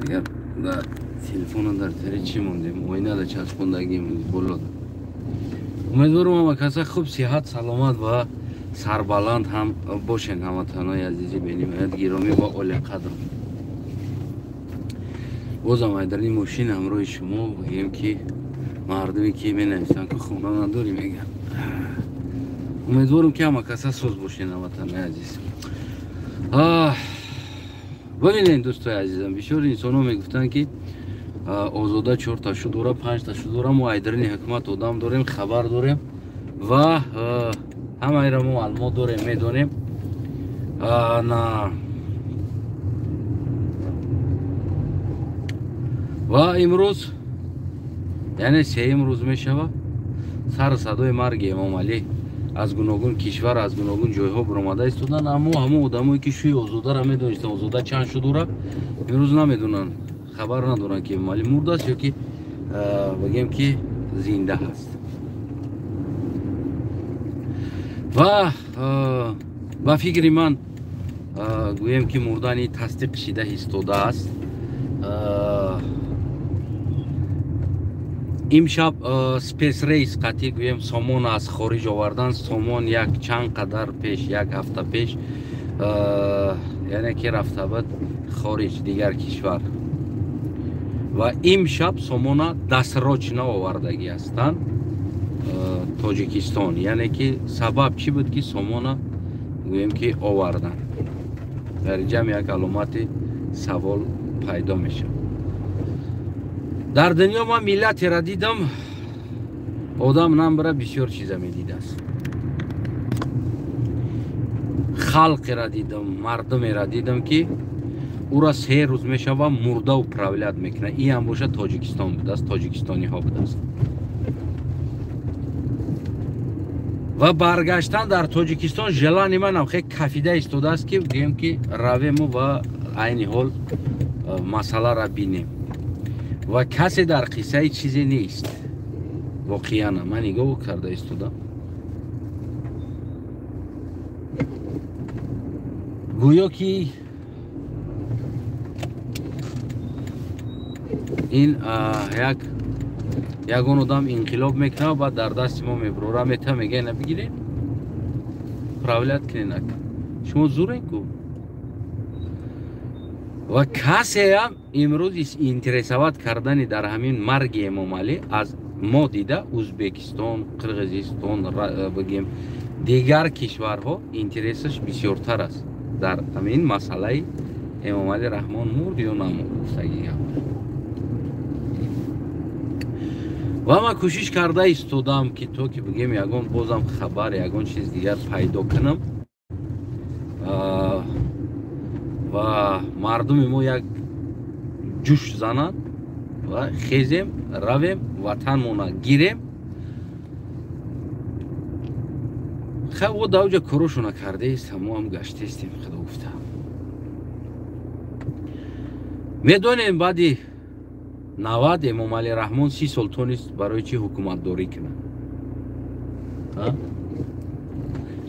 Агар дар телефона дар тари чӣ мондем, оинада часпондагим болода. Умедворам ҳама каса хуб, сиҳат, саломат ва сарбаланд ҳам бошен, ҳамватанои азизи бениҳоят гиромӣ ва олиқадр. Бозам айдарни мошин ҳамроҳи шумо бигем, ки мардуме ки менависанд, ки хона надорӣ, мегӯянд. Умедворам, ки ҳама каса соз бошен, ҳамватанои азиз. Бибинед, дӯстои азизам, бисёр инсонҳо мегуфтанд, ки Озода чорта шудора, панҷта шудора. Мо айдарни ҳукумат одам дорем, хабар дорем ва ҳамаеро мо маълумот дорем, медонем. На ва имрӯз, яъне сеюм рӯз мешавад, сару садои марги Эмомалӣ аз гуногун кишвар, аз гуногун ҷойҳо баромада истоданд. Аммо ҳамон одамое ки шӯи Озодаро медонистанд, Озода чанд шудора, имрӯз намедонанд, хабар надоранд, ки Эмомалӣ мурдааст ё ки бигем, ки зинда ҳаст. Ва ба фикри ман, гӯем, ки мурдани тасдиқ шида истодааст. Имшаб спецрейс қатъӣ, гӯем, сомон аз хориҷ овардан. Сомон як чанд қадар пеш, як ҳафта пеш, яъне ки рафта буд хориҷ, дигар кишвар, ва имшаб сомона дастрочна овардагӣ ҳастанд Тоҷикистон. Яъне ки сабаб чӣ буд, ки сомона, гӯем, ки овардан? Дар ҷамъ як аломати савол пайдо мешавад. Дар дунё ман миллатеро дидам, одам намбара бисёр чиза медидааст. Халқеро дидам, мардумеро дидам, ки ӯра 3 рӯз мешава мурда управлять мекунад. Ин ҳам бошад, Тоҷикистон будааст, тоҷикистониҳо будааст. Ва баргаштан дар Тоҷикистон желание манам хеле кафида истодааст, ки гӯем, ки равему ва айни ҳол масъаларо бинем. Ва касе дар қиссаи чизе нест. Воқеана ман нигоҳ карда истодам, гӯё ки ин як ягон одам инқилоб мекунад, баъд дар дасти мо мебурора, мета, мега: «Ина бигиред, управлять кунед, шумо зурен ку». Ва касеам имрӯз интересовать кардани дар ҳамин марги Эмомалӣ аз мо дида, Узбекистон, Қирғизистон, бигем, дигар кишварҳо интересаш бисёртар аст дар ҳамин масъалаи Эмомалӣ Раҳмон мурд ё намурд гуфтагӣ гап. Ва ман кӯшиш карда истодам, ки то ки бигем, ягон бозам хабар, ягон чиз дигар пайдо кунам ва мардуми мо як ҷӯш занад ва хезем, равем, ватанмона гирем. Хай, о давҷа корошона кардаест, мо ҳам гаштаистем. Худо гуфта, медонем, баъди 90 Эмомалӣ Раҳмон 30 сол тонист барои чӣ ҳукуматдорӣ кунад.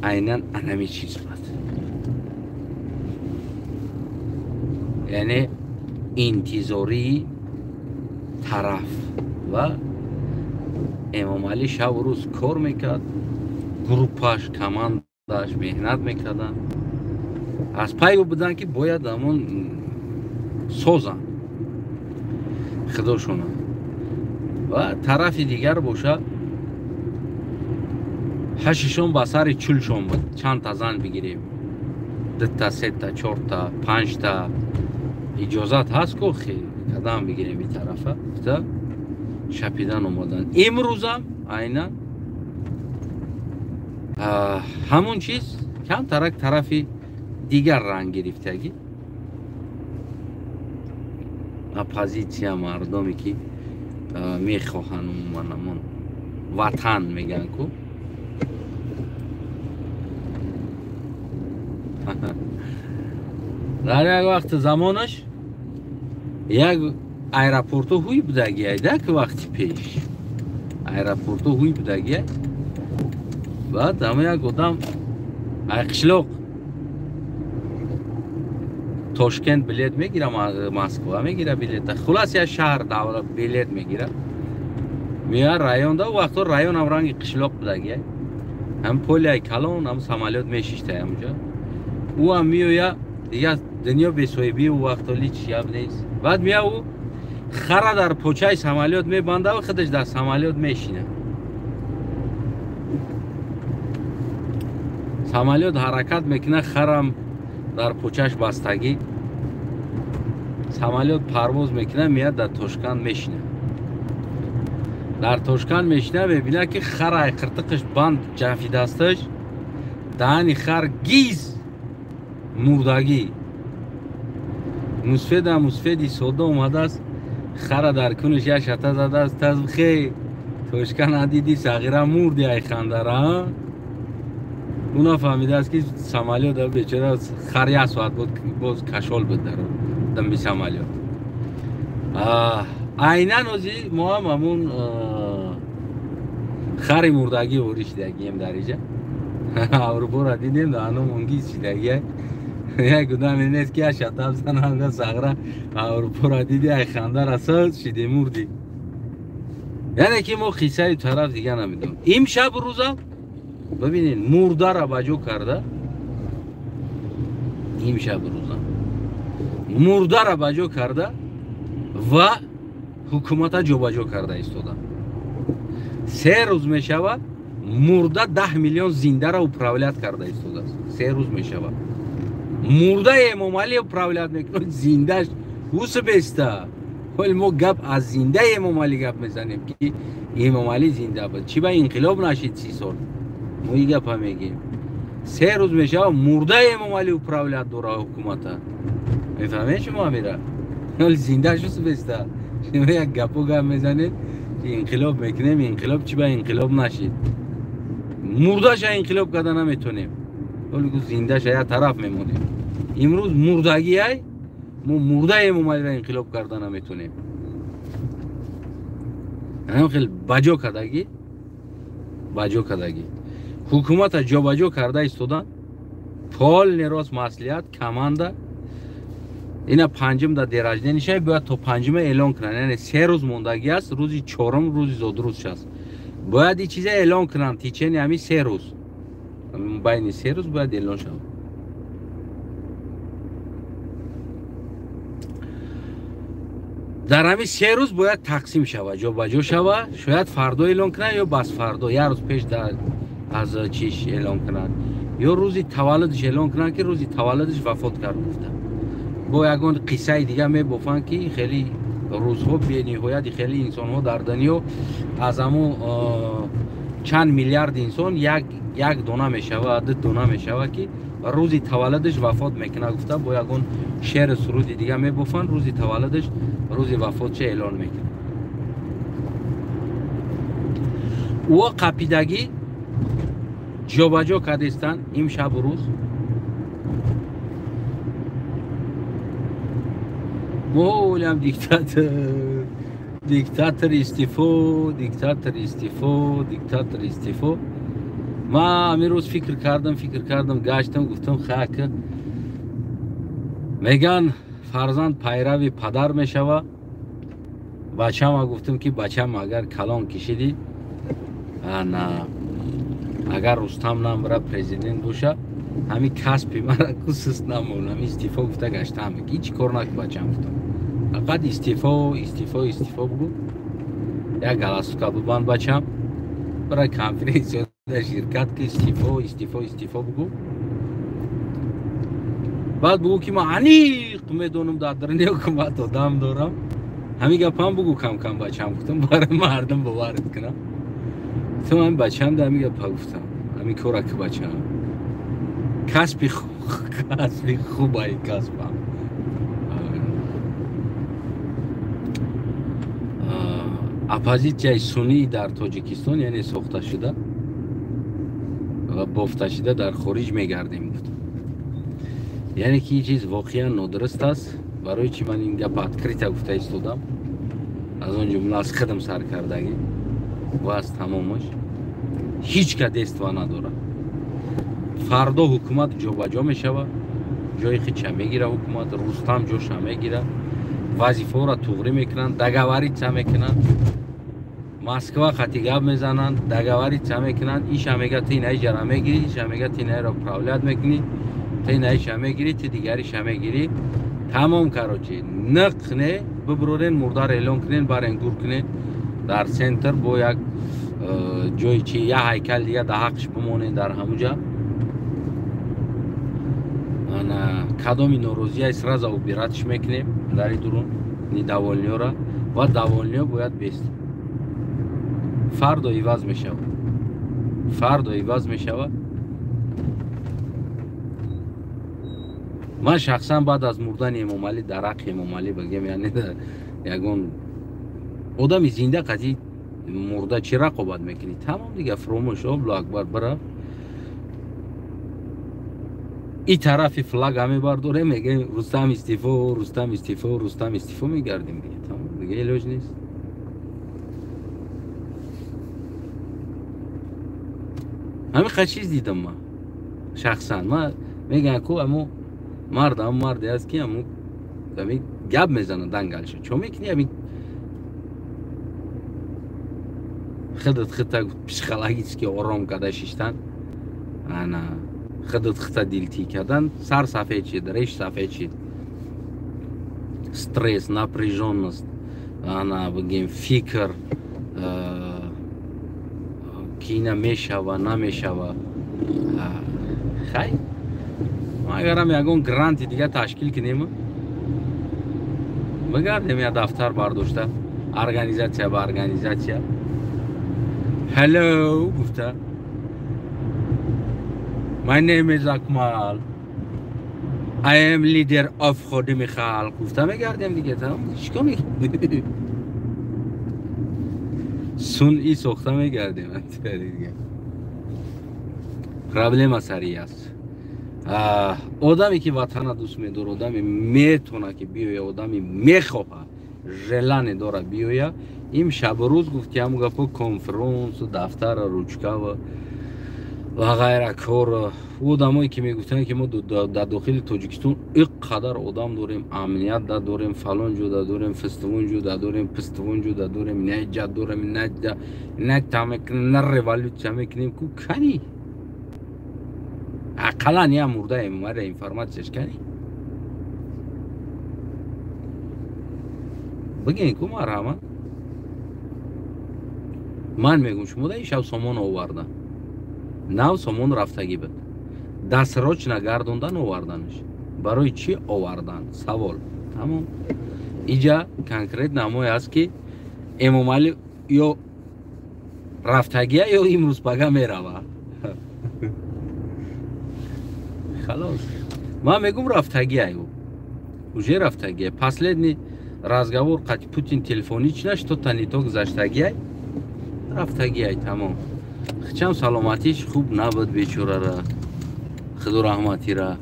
Айнан анами чиз буд, яъне интизории тараф. Ва Эмомалӣ шабу рӯз кор мекард, группаш, командааш меҳнат мекарданд, аз пай ӯ буданд, ки бояд ҳамон созанд худошона. Ва тарафи дигар боша, ҳашишон ба сари чулшон буд: чандта зан бигирем, дута, сета, чорта, панҷта, иҷозат ҳаст ку, кадам бигирем и тарафа гуфта шапидан омаданд. Имрӯзам айнан ҳамон чиз, камтарак тарафи дигар ранг гирифтагӣ. Оппозитсия, мардоме ки мехоҳанд умуман ҳамон ватан мегӯянд ку, дар як вақти замонаш як аэропорту ҳуй будагиай, да, ки вақти пеш аэропорту ҳуй будагиай. Баъд ҳама як одам ай қишлоқ. Тошкент билет мегира, Москва мегира билета. Хулас я шаҳр давлат билет мегира. Мея районда, вақто район ҳам ранги қишлоқ будаги. Ҳам поляй калон, ҳам самолёт мешишта ҳамҷо. Ӯ ҳам меоя, дигар дунё бесоҳибӣ ӯ вақто ҳеч гап нест. Баъд мея ӯ хара дар почаи самолёт мебанда ва худаш дар самолёт мешина. Самолёт ҳаракат мекунад, харам дар почаш бастагӣ. Самолёт парвоз мекунад, меяд дар Тошканд мешина. Дар Тошканд мешина, мебинад ки харай қиртиқиш банд ҷафидасташ, даҳани хар гиз мурдагӣ. Мусфеда мусфеди сода омадааст, хара дар куниш як шата задааст, тазхе Тошканд надиди сағира мурди ай хандара. Ӯ нафаҳмидааст ки самолёт бечора хар як соат боз кашол буд дар дамби самолёт. Айнан ози мо ҳам ҳамун хари мурдагӣ ворид шидагием дар иҷа. Аврупоро дидем, даҳаномон гиз шидагия. Як одаме нест ки як шата бизанад, сағра Аврупоро диди, ай хандара соз шиди мурдӣ. Яъне ки мо қиссаи тараф дига намедонем. Имшаб рӯза бибинед, мурдара ба ҷо карда, имшаб рӯза мурдара ба ҷо карда ва ҳукумата ҷобаҷо карда истода. 3 рӯз мешавад, мурда 10 миллион зиндара управлят карда истодааст. 3 рӯз мешавад. Мурда Эмомалӣ управлят мекунад, зиндаш ӯсбеста. Ҳол мо гап аз зиндаи Эмомалӣ гап мезанем, ки Эмомалӣ зинда буд. Чӣ ба инқилоб нашид 30 сол? Мо ин гапа мегем. 3 рӯз мешавад, мурда Эмомалӣ управлят дора ҳукумата. Мефаҳмед шумо амира? Ҳол зиндаш ӯсбеста. Шумо як гапо гап мезанед, ки инқилоб мекунем, инқилоб чӣ ба инқилоб нашид? Мурдаша инқилоб карда наметонем. Ҳол зиндаша як тараф мемонем. Имрӯз мурдагиай, мо мурда Эмомалиро инқилоб карда наметонем. Ҳамин хел баҷо кардагӣ, баҷо кардагӣ. Ҳукумата ҷобаҷо карда истодан, полный рост маслиҳат, команда. Ина панҷум дар дерождениша бояд то панҷума эълон кунанд. Яъне 3 рӯз мондагӣ аст, рӯзи чорум рӯзи зодрӯзш аст. Бояд ин чиза эълон кунанд течени ҳамин 3 рӯз. Байни 3 рӯз бояд эълон шавад. Дар ҳамин 3 рӯз бояд тақсим шавад, ҷобаҷо шавад. Шояд фардо эълон кунанд ё бас фардо, як рӯз пеш аз чиш эълон кунанд, ё рӯзи таваллудш эълон кунанд, ки рӯзи таваллудш вафот кард гуфта. Бо ягон қиссаи дига мебофанд, ки хеле рӯзҳо бениҳояти хеле инсонҳо дар дунё аз ҳамун чанд миллиард инсон як дона мешавад, 2 дона мешавад, ки рӯзи таваллудш вафот мекунад гуфта, бо ягон шеъру суруди дига мебофанд, рӯзи таваллудш, рӯзи вафотша эълон мекунад. Ӯ қапидагӣ ҷобаҷо кардистанд имшабу рӯз. Мо олям диктатор, диктатор истифо, диктатор истифо, диктатор истифо. Ман ҳамин рӯз фикр кардам, фикр кардам, гаштам, гуфтам хак. Меган фарзанд пайрави падар мешава. Бачама гуфтам ки бачам агар калон кишиди, ана агар Рустам намбара президент боша, ҳамин касби мара кусус намонам, истифо гуфта гаштам. Ҳеҷ кор накун бачам гуфтам. Фақат истифо, истифо, истифо бугу. Як галастука бубанд бачам. Бара конференсия ширкат ки истифо, истифо, истифо бугу. Баъд бугу ки ман аниқ медонам дар даруни ҳукумат одам дорам. Ҳамин гапам бугу кам-кам бачам гуфтам, барои мардум боварит кунам. Гуфтам ҳамин бачам да ҳамин гапа гуфтам. Ҳамин кора ки бачам. Касби касби хубай касбам. Оппозитсияи сунъӣ дар Тоҷикистон, яъне сохта шуда ва бофта шуда дар хориҷ мегардем гуфтам. Яъне ки ин чиз воқеан нодуруст аст. Барои чӣ ман ин гапа открыто гуфта истодам? Аз он ҷумла аз худам сар кардагӣ ва аз тамомаш ҳеҷ ка дества надорад. Фардо ҳукумат ҷобаҷо мешавад, ҷои хича мегира ҳукумат, Рустам ҷоша мегира, вазифаҳоро туғрӣ мекунанд, договориться мекунанд, Москва хати гап мезананд, договориться мекунанд, иша мега ти инаи ҷара мегирӣ, иша мега ти инаиро управлять мекунӣ, ти инаиша мегирӣ, ти дигариша мегирӣ. Тамом, короче, ниқ не бибурорен, мурдаро эълон кунен, барен гур кунен дар центр бо як ҷои чи як ҳайкал дига дар ҳаққш бимонен дар ҳамуҷа. Ана кадоми норозия сразу убиратш мекунем дар и дурун недовольниёра ва довольниё бояд бест. Фардо иваз мешавад, фардо иваз мешавад. Ман шахсан баъд аз мурдани Эмомалӣ дар ҳаққи Эмомалӣ бигем, яъне ягон одами зинда қатъи мурда чӣ рақобат мекунӣ? Тамом дига, фуромӯш, Аллоҳу акбар, бира и тарафи флага мебардорем, мегӯем Рустам истифо, Рустам истифо, Рустам истифо мегардем дига. Тамом дига, илоҷ нест. Ҳамин қад чиз дидам ман шахсан. Ман мегӯям ку амо мард ҳам марде аст ки ҳамун ҳамин гап мезанад дангалша. Чо мекунӣ ҳамин худат худта психологически ором карда шиштан, ана худат худта дилтӣ кардан, сар сафед шид, реш сафед шид, стресс, напряжённость, ана бигем фикр ки ина мешава намешава. Хай, ма агарам ягон гранти дига ташкил кунем, бигардем я дафтар бардошта, организатсия ба организатсия, hello гуфта, my name is Akmal, I am leader of ходими халқ гуфта мегардем дига. Тамом, чикор мекунем? Сунъӣ сохта мегардем дига. Проблема сари аст. Одаме ки ватана дӯст медорад, одаме метавона ки биёя, одаме мехоҳад, желание дорад биёя, им шабу рӯз гуфт ки ҳамун гапҳо конференсу дафтара, ручкава ва ғайра кор. Одамое ки мегуфтанд ки мо дар дохили Тоҷикистон ин қадар одам дорем, амният да дорем, фалон ҷо дорем, фистивон ҷо дорем, пистивон ҷо дорем, наҷа дорем, на та мекунем, на революция мекунем, ку кани ақаллан я мурда Эмомалӣ информатсияш кани бигӯен ку марҳамат. Ман мегӯм шумо да ин шаб сомон оварда, нав сомон рафтагӣ буд, дастрочна гардондан оварданаш. Барои чӣ овардан? Савол. Тамом. Иҷа конкрет намое аст ки Эмомалӣ ё рафтагия ё имрӯз пага мерава. Халос. Ман мегӯм рафтагия ӯ. Уже рафтагия. Последний разговор қати Путин телефонична, что-то не то гузаштагия. Рафтагия тамом. Хичам саломатиш хуб набуд бечорара. Худо раҳматира.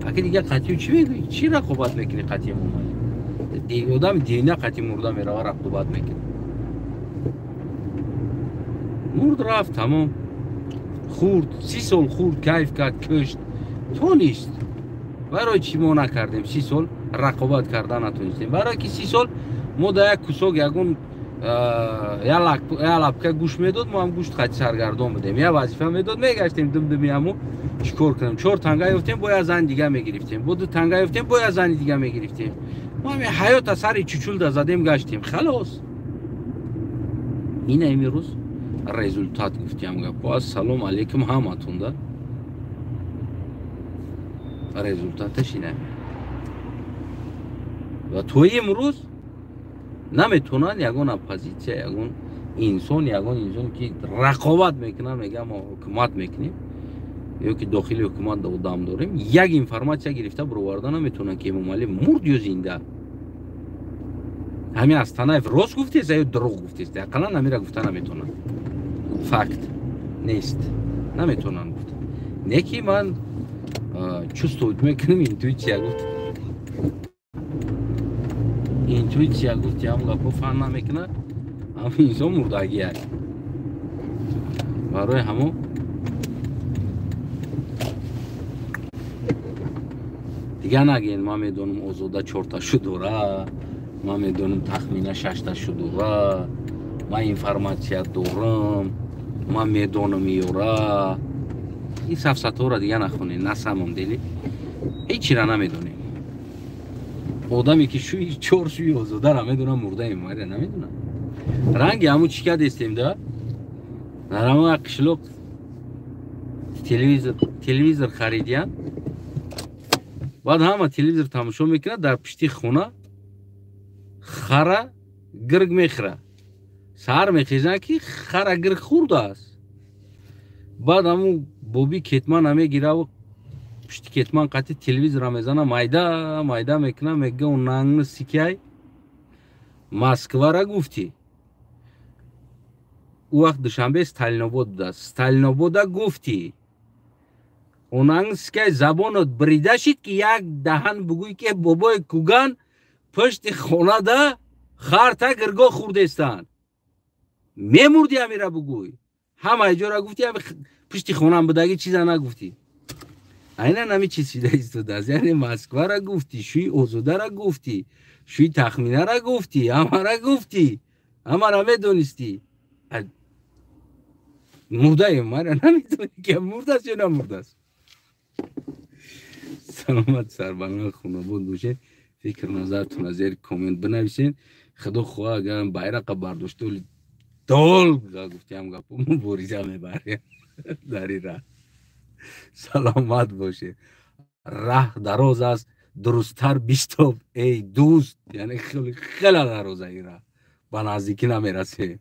Аки дига қатӣ чӣ мегӯӣ? Чӣ рақобат мекунӣ қати Эмомалӣ? Одам дина қати мурда мерава рақобат мекунӣ. Мурд рафт тамом. Хурд, 30 сол хурд, кайф кард, кушт. Тонист. Барои чӣ мо накардем 30 сол рақобат карда натонистем? Барои ки 30 сол мо да як кусок ягон я лапка гӯшт медод, мо ҳам гӯшт қати саргардон будем. Я вазифа медод, мегаштем дум-думи ҳаму чӣ кор кунем? 4 танга ёфтем, бо як зани дига мегирифтем. Бо 2 танга ёфтем, бо як зани дига мегирифтем. Мо ҳамин ҳаёта сари чучулда задем, гаштем. Халос. Ина имрӯз результат гуфтиам гапо. Ассалому алайкум ҳаматунда. Результаташ ина. Ва то имрӯз наметавонанд ягон оппозитсия, ягон инсон, ягон инсон ки рақобат мекунад, мегӯяд мо ҳукумат мекунем ё ки дохили ҳукумат одам дорем, як информатсия гирифта бароварда наметавонанд ки Эмомалӣ мурд ё зинда. Ҳамин Астанаев рост гуфтест ё дурӯғ гуфтест? Ақаллан ҳаминро гуфта наметавонанд. Факт нест, наметавонанд гуфта. Не ки ман чувствовать мекунам, интуитсия гуфт. Интуитсия гуфт, ҳам гапо фан намекунад, ҳам инсон мурдагӣ аст. Барои ҳамо Дигар нагӯен, ман медонам, Озода чорта шудора, ман медонам, Тахмина шашта шудора, ман информация дорам, ман медонам ёра. Ин сафсатҳоро дигар нахонед. На самом деле ҳечира намедонем. Одаме ки шӯи чор шӯи Озодара медонам, мурдаем варе намедонам. Ранги ҳамун чӣ кардестем да, дар ҳамон як қишлоқ телевизор харидиян. Баъд ҳама телевизор тамошо мекунад, дар пишти хона хара гирг мехӯра. Саҳар мехезанд, ки хара гирг хӯрдааст. Баъд ҳамун боби кетмана мегираву пушти кетман қати телевизора мезана, майда майда мекуна, мега: «Онангни сикай, Москвара гуфтӣ, ӯ вақт Душанбе Сталинобод будааст, Сталинобода гуфтӣ, онангни сикай, забонот бирида шид, ки як даҳан бугӯй, ки бобои куган пушти хонада харта гиргоҳ хӯрдестанд, мемурдӣ, амира бугӯй. Ҳамаи ҷора гуфтӣ, пушти хонам будагӣ чиза нагуфтӣ». Айнан ҳами чиз шида истодааст. Яъне Москвара гуфтӣ, шӯи Озодара гуфтӣ, шӯи Тахминара гуфтӣ, ҳамара гуфтӣ, ҳамара медонистӣ. Мурдаем, мара намедонӣ, ки мурдааст ё намурдааст. Саломат, сарбаланд, хунобод бошед. Фикр назартона зери коммент бинависед. Худо хоҳа, агар байрақа бардошту долго гуфтиам гапо, мубориза мебарем дар ин раҳ. Саломат бошед. Раҳ дароз аст, дурусттар биштоб, эй дӯст. Яъне хеле хеле дароза ин раҳ, ба наздикӣ намерасем.